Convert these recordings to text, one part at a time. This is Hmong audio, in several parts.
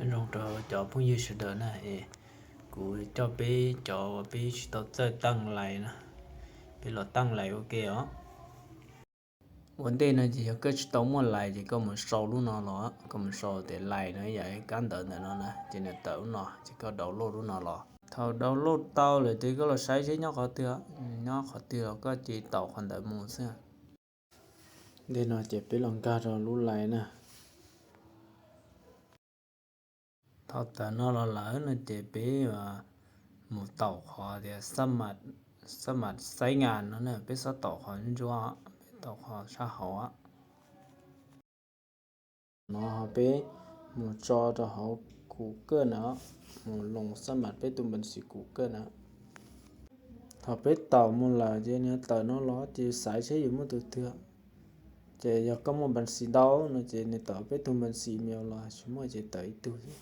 Nyob zoo rau cov phooj ywg sawv daws na, es kuv coj peb cov uas peb tsis tau txawj taaj lais na, peb los taaj lais ua ke os. Ua ntej no ces yog koj tsis tau muaj lais ces koj mus sau lub no los, koj mus sau tias lais no yam kab ntawv ntawm no na, ces nws tawm lub no ces koj download lub no los. Thaum download tau lawm ces koj los saib seb nyob qhov twg, nyob qhov twg los koj ces taum qhov ntawd mus xwb. Ntej no ces peb los nkag rau lub lais na. Thaum tawm no los lawm no ces peb mus taum qhov tias xab mam xaib ngas no na, peb xob taum qhov ntsuab, peb taum qhov sab hauv. No ho peb mus tso rau hauv Google na, mus loos xab mam peb tus npa xis Google na. Thaum peb taum mus lawm ces nws tawm no los ces xaiv seb yuav muaj tus twg. Ces yog koj muaj npa xis ntau no ces nws tawm peb tug npa xis me los, tsis muaj ces tawm ib tug xwb.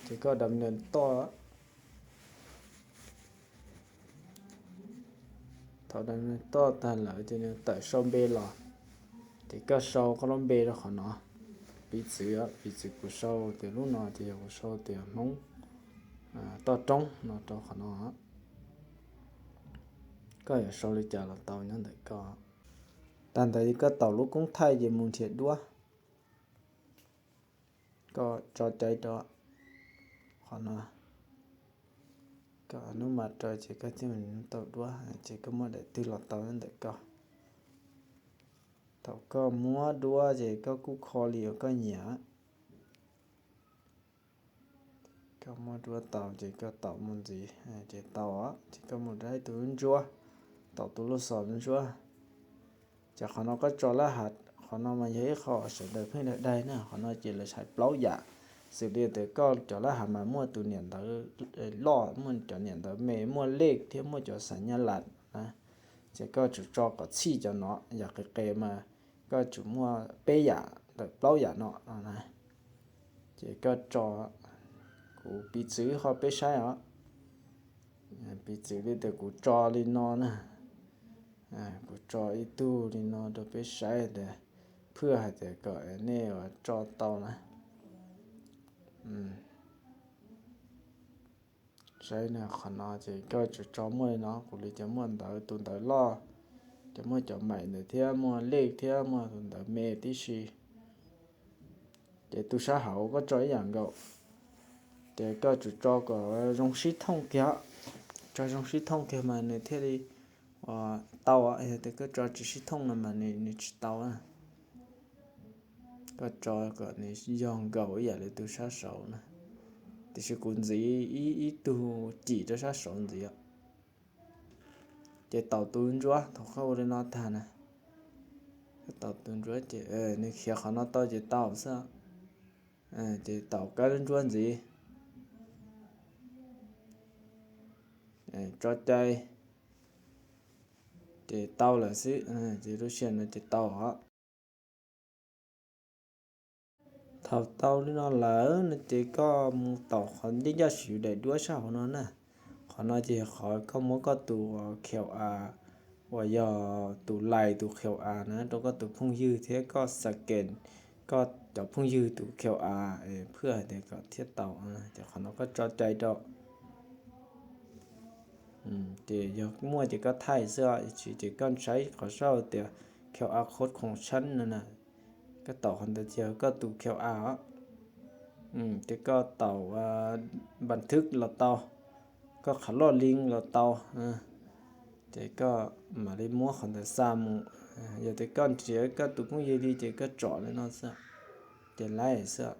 Ces koj dam ntawm toj. Thaum dam ntawm toj tag lawm ces nws tawm sau npe los, ces koj sau koj lub npe rau qhov no. Piv txwv, piv txwv kuv sau tias lub no ces yog kuv sau tias Hmoob Toj Roob no rau qhov no. Koj yuav sau li cas los tau nyob ntawm koj. Tag ntawd koj taum lub koob thaij ces mus nrhiav duab. Koj tso cai rau qhov no, koj nub mas rau ces koj thiaj mus taum duab, ces koj muaj daim twg los tau nyob ntawm koj. Thaum koj muab duab ces koj kuj kho li uas koj nyiam. Koj muab duab tau ces koj taum mus ntxiv, ces tau, ces koj mus rau tus ntsuab, taum tus lub xos ntsuab. Ces qhov no koj tso lab has, qhov no mas yog ib qho sawv daws pheej daig daig na, qhov no ces lawv hais plaub yam, xws li tias koj cov lab has mas muaj tus niam ntawv loj, muaj cov niam ntawv me, muaj lej thiab muaj cov xas nyab las na. Ces koj tsum tso kom txhij cov no, yam qis qes mas koj tsum muaj peb yam ntawm plaub yam no no na. Ces koj tso, kuv piv txwv qhov peb saib os. Piv txwv li tias kuv tso li no na, kuv tso ib tug li no rau peb saib tias, phwj hais tias kom nej tso tau na. Saib na, qhov no ces koj tsum tso muaj li no, kuv li cov muaj ntawv, tus ntawv loj, cov muaj cov maim ntawd thiab muaj lej thiab muaj tus ntawv me tib si. Ces tus sab hauv koj tso ib yam nkaus, ces koj tsum tso kom zoo sib thooj kiag, tso zoo sib thooj kiag mas nws thiaj li tau, yog tias koj tso tsis sib thooj no mas nws tsis tau na. Koj tso kom nws yog nkaus ib yam li tus sab saud na, tiam sis kuv ntxiv ib tug cim rau sab saud ntxiv. Ces taum tus ntsuab, thaum koj ua li no tag na, koj taum tus ntsuab ces nws khiav qhov no tau ces tau xwb. Ces taum kab ntsuab ntxiv, tso cai, ces tau lawm xwb, ces lub sij hawm no ces tau os. Thaum tau li no lawm no ces koj mus taum qhov ncaj ncaj siv daim duab sab hauv no na. Qhov no ces yog qhov koj muab koj tus qhiu a, uas yog tus lais tus qhiu a na rau koj tus phooj ywg thiab koj scan koj cov phooj ywg tus qhiu a, phwj hais tias kom thiaj tau. Ces qhov no koj tso cai rau. Ces yog muaj ces koj thaij xwb, tsis ces koj saib qhov saud tias qhiu a code khoom tshab no na, koj taum qhov ntawd ces yog koj tus qhiu a. Ces koj taum npa thwb los tau, koj qhov loj li los tau. Ces koj mam li muab qhov ntawd xa mus. Yog tias koj nrhiav koj tus phooj ywg li ces koj tsom li no xwb, ces laib xwb.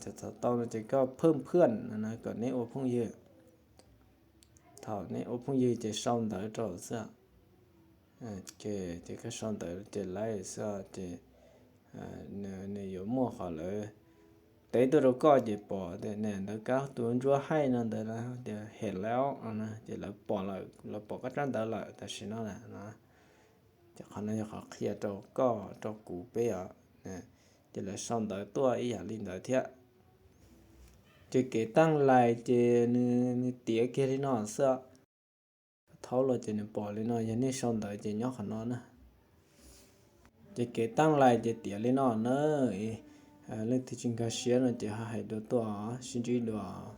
Thaum tau no ces koj phwj phwj no kom neb ua phooj ywg. Thaum neb ua phooj ywg ces sau ntawv rau xwb. Ces koj sau ntawv ces laib xwb ces nws yuav muaj qhov lawv teb tuaj rau koj ces pom tias ntawv kab tus ntsuab haij no ntawd tias hello no ces lawv pom lawm, lawv pom koj tsab ntawv lawm tam sim no na. Ces qhov no yog qhov qhia rau koj rau kuv peb os. Ces lawv sau ntawv tuaj ib yam li ntawd thiab. Ces kev taaj lais ces nws tiav kiag li no xwb. Thaub los ces nws pom li no, yog nej sau ntawv ces nyob qhov no na. Ces kev taaj lais ces tiav li no na. Leej twg tsis nkag siab no ces ho hais dua tuaj sib ntsib dua.